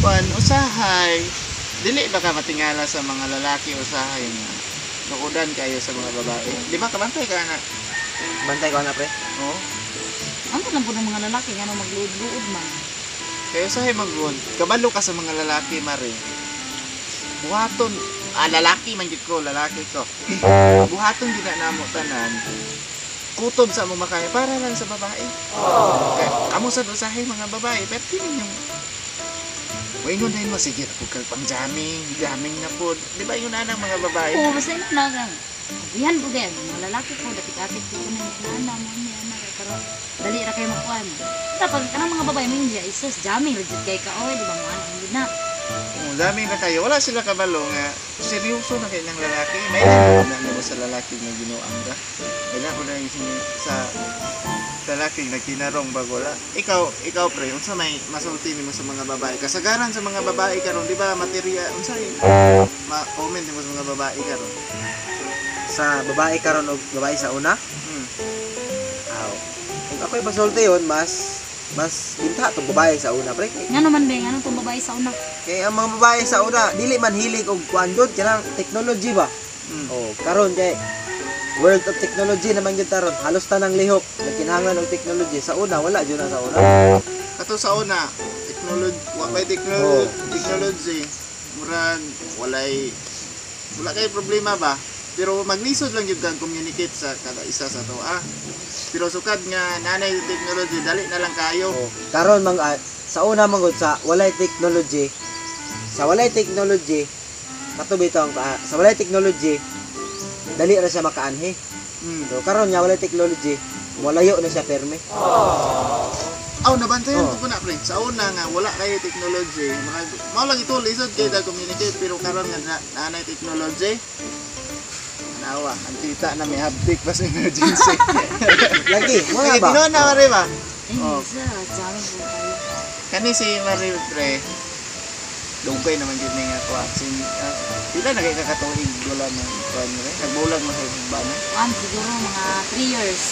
Kuan, usahay dili ba ka matingala sa mga lalaki usahay nga luodan kayo sa mga babae? Di ba kabantay ka na? Bantay ko na, pre. Oh. Ang lang po ng mga lalaki nga no magluod-luod man. Kaya usahay magod, kabalo ka sa mga lalaki, mare. Buhaton, lalaki man gid ko, lalaki ko. Buhaton gid na namo tanan. Kutob sa among makaya para lang sa babae. Kaya kamo sa usahay mga babae, pero kini yung Waingon din mo, sige na po kag pang jamming, jamming na po. Di ba yun na ng mga babae? Oo, basta ino na lang. Yan po din, mga lalaki po, dapit-apit po na nana mo niya na pero dali ra kayo makuan. Tapos kanang mga babae mo niya isus jamming ra jud kay ka oy, di ba mo ano gid na. Oh, daming na kayo. Wala sila kabalo nga seryoso na kayo ng lalaki. May lang na mo sa lalaki nga ginuang ka. May lang ko na yung sa lalaki nagkinarong bago wala. Ikaw pre, unsa may masulti nimo sa mga babae? Kasagaran sa mga babae karon, di ba material unsa ma-comment nimo sa mga babae karon? Sa babae karon og babae sa una. Aw. Kung ako'y masulti yun, mas mas binta tong babae sa una, pre. Kay, Ngano man be, ngano tong babae sa una? kay ang mga babae sa una dili man hilig og kuan jud kanang technology ba. Oh, karon kay world of technology naman gyud taron. Halos tanang lihok nagkinahanglan og technology. Sa una wala jud na sa una. Kato sa una, technology, wa may technology, technology. Murag walay wala kay problema ba? Pero maglisod lang gyud kang communicate sa kada isa sa to ah. Pero sukad nga nanay yung technology, dali na lang kayo. Oh, karon mang sa una man gud sa walay technology. Sa walay technology, kato bitaw ang sa walay technology dali ra siya makaanhi. So karon nga walay technology, molayo na siya perme. Aw, nabantayan Oh. ko po na pre. Sa una nga wala kayo technology, mga mao lang ito lisod kay ta communicate, pero karon nga nanay technology. Nawa, ang tita na may haptik pas emergency. Lagi, mo na Sige, ba? tinuod na mare ba? Eh, Oh. sa jamming po kayo. Kani si Marie pre, dugay naman gyud ni nga kuan. Si pila na kay kakatuig wala man kuan re. Nagbulag man sa bana. Kuan siguro mga 3 years.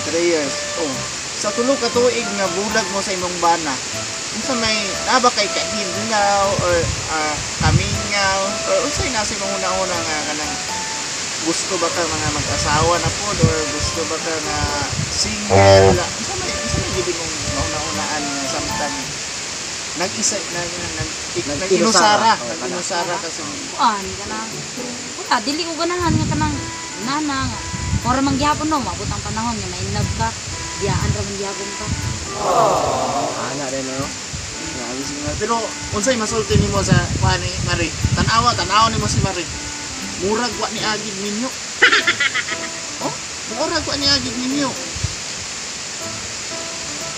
3 years. Oh. Sa tulo ka tuig nga bulag mo sa imong bana. Unsa may naa ba kay kahidlaw or kamingaw or unsay nasa imong una-una nga kanang gusto ba ka mga mag-asawa na pod or gusto ba ka nga single? Unsa may gid imong mauna-unaan nga samtang nag-isa nag nag nag-inusara Nag-inusara. Oh, nag-inusara ka sa Kuan kanang wala dili ko ganahan nga kanang nana nga. Ora man gihapon no, maabot ang panahon nga ma-in love ka. Diyaan ra man gihapon ka. Ana rin no. Grabe si Mari. Pero unsay masulti nimo sa kuan ni Mari? Tan-awa, tan-awa nimo si Mari. Murag wa ni agig ninyo. Oh, murag wa ni agig ninyo.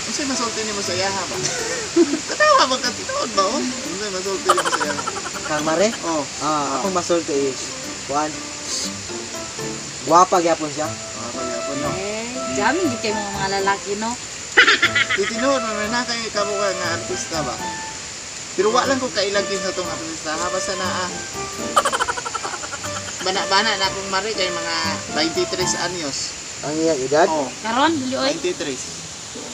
Unsay masulti nimo sa iyaha ba? Katawa ba ka tinuod ba oh? Unsay masulti nimo sa iyaha? Kang mare, Oh, akong masulti is kuan. Gwapa gyapon siya. oh, pagyapon no. Eh, jamming gid kay mga lalaki no. Di tinuod man na kay kamo ka nga artista ba? Pero wa lang ko kailagin sa tong artista ha basta naa. Bana-bana na akong mari kay mga 23 anyos. Ang iyang edad. Oh, Karon dili oy 23.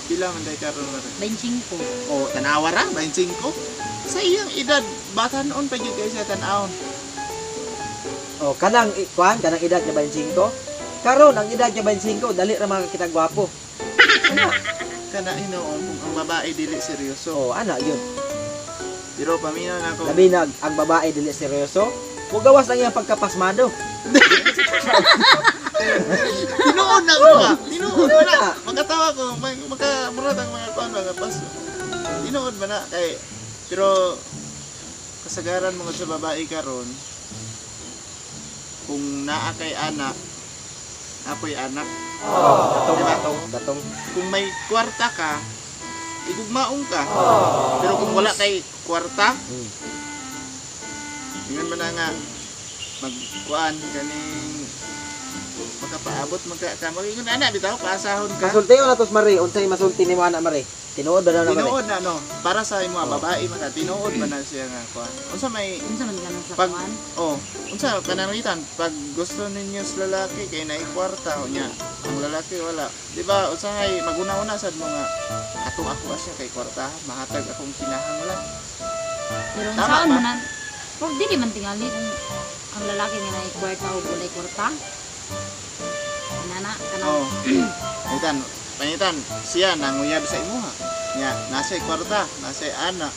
Pila man day karon mare? 25. Oh, tanawa ra 25. Sa iyang edad, bata noon pa gyud kay siya tan-awon. Oh, kanang kuan, kanang edad niya 25. Karon ang edad niya 25, dali ra makakita gwapo. Kana hinuon kung ang babae dili seryoso. Oh, ana yun. Pero paminaw na ako. Labi na ang babae dili seryoso. Mugawas ang iyang pagkapasmado. Tinuod na ko ba? Tinuod na. Na. Makatawa ko, maka murad ang mga kuan mga pas. Tinuod ba na kay pero kasagaran mga sa babae karon kung naa kay anak, apoy anak. Datong, Diba? datong, datong. Kung may kwarta ka, igugmaong ka. Pero kung wala kay kwarta, ingon man na nga magkuan kaning makapaabot magka ka mag-ingon ana bitaw paasahon ka. Masulti na tos Mare, unsay masulti nimo ana Mare? Tinuod ba na na Mare? Tinuod na no, para sa imo babae man ka tinuod man na siya nga kuan. Unsa may Unsa man ganun sa Pag- kuan? oh, unsa kanamitan pag gusto ninyo sa lalaki kay naay kwarta unya ang lalaki wala. Di ba usahay maguna-una sad mo nga atong ako siya kay kwarta mahatag akong kinahanglan. Pero Tama saan ba? man na, pero dili man tingali kung ang lalaki nga naay kwarta o walay kwarta. Nana, kanang Oh. Panitan, panitan, siya nanguyab sa imuha. Nya, nasa kwarta, nasa ana.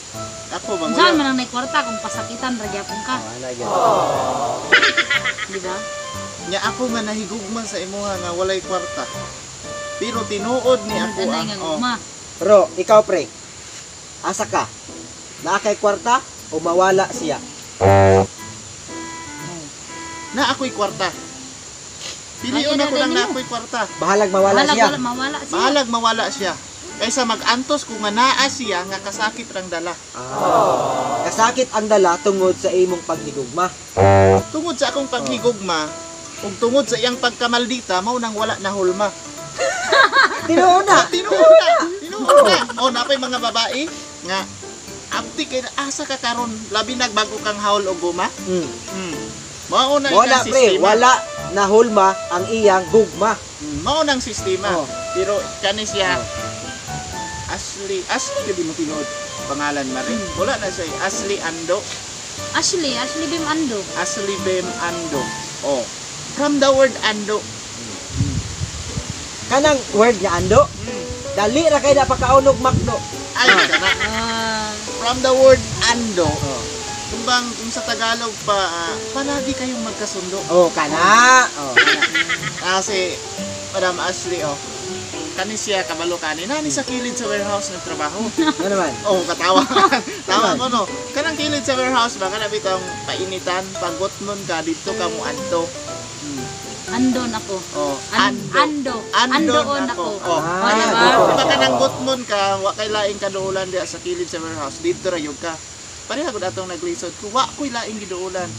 Ako Kung saan manguyab. man ang naay kwarta kung pasakitan ra gyapon ka, Oh, ana gyud. di ba? Nya ako nga nahigugma sa imuha nga walay kwarta. Pero tinuod ni ako Anay ang nga oh, gugma. Pero ikaw pre, asa ka? Naa kay kwarta o mawala siya? na ako'y kwarta. Piliun Ay, ako lang ano, na ako'y kwarta. Bahalag mawala Bahalag siya. wala, mawala siya. Bahalag mawala siya. Kaysa mag-antos kung nga naa siya nga kasakit rang dala. Ah. Kasakit ang dala tungod sa imong paghigugma. Tungod sa akong paghigugma, ug tungod sa iyang pagkamaldita, mao nang wala na hulma. Tinuod na. Tinuod na! Tinuod na! O, napay mga babae nga abti kay asa ka karon labi nagbago kang haul og guma. Mao na Wala ang pre, sistema. wala na hulma ang iyang gugma. Mao nang sistema. Oh. Pero kani siya Ashley, Ashley gid mo tinuod pangalan mare. Wala na siya Ashley Ando, Ashley, Ashley Bim Ando. Ashley Bem Ando. Oh. From the word Ando. Kanang word nga ando, dali ra kay napakaonog makdo. Ay, kana. Ah, From the word Ando. Oh, Kung bang kung sa Tagalog pa, palagi kayong magkasundo. oh kana. Oh. Kasi, Madam Ashley, oh, kani siya kabalo kani, nani sa kilid sa warehouse nagtrabaho. Ano naman? Oh, katawa. Tawa ko, no. Kanang kilid sa warehouse ba, kana bitong painitan, pagot nun ka, dito ka mo anto. Andon ako. Oh, Ando. ando. Andoon ako. Oh, Ah, diba? dito. Di ba kanang gutmon ka, wa kay laing kaduulan diya sa kilid sa warehouse, dito ra yun ka. Pareha gud atong naglisod ko, wa ko'y laing giduulan.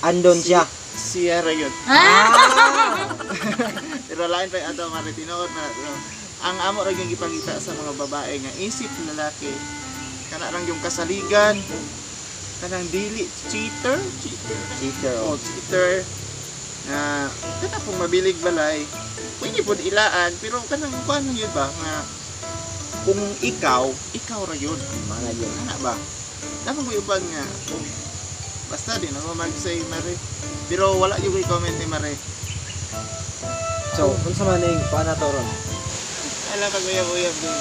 Andon siya. Siya ra yun. Ah! Pero lain pa yung ato mare tinuod na no. Ang amo ra yung gipangita sa mga babae nga isip lalaki kana rang yung kasaligan kanang dili cheater cheater Cheater. oh Oh. cheater na kana pong mabilig balay pwede pod ilaan pero kanang kuan yun ba nga kung ikaw ikaw ra yun Mga yun. kana ba Lamang ko ubang nga basta din ako mag-say mare pero wala yung comment ni mare. So, unsa man ning kuan na to ron? Alam pag uyab-uyab din.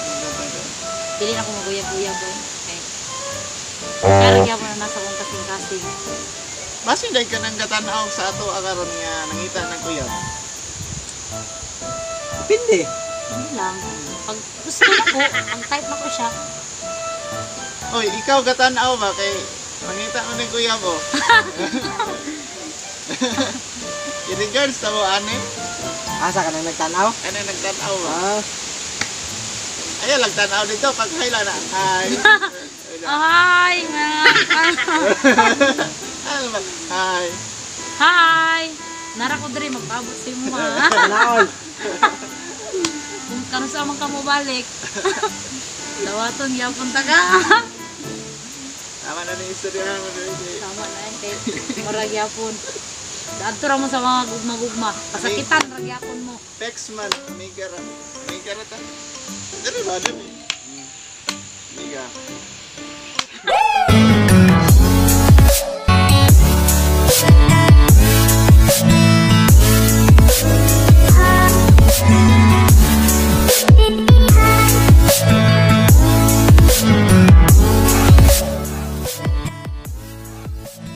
Dili na ako maguyab-uyab eh. Okay. Kaya gyapon na nasa akong kasing-kasing. Basin dahil ka nang katanaw sa ato akaron nga nangita ng uyab. Depende. Ano lang. Pag gusto na ko, pag type na ko siya, Oy, ikaw katanaw ba kay mangita mo ng uyab oh. In regards sa mo ani, Asa ka nang nagtanaw? ano nagtanaw ba? Ah, Ayaw lagtanaw dito pag hi lang na. Hi. Hi, mga. Ano ba? Hi. Hi! Nara ko diri magpaabot sa imo ha. tanaw. Kung karon sa man ka mo balik. Dawaton gyapon ta ka. Tama na ni istorya mo dito. Tama na yan kay mura gyapon. Adto ra mo sa mga gugma-gugma. Pasakitan ra gyapon mo. Text man, mega ra. Mega ra ta. Dili ba dili? Mega.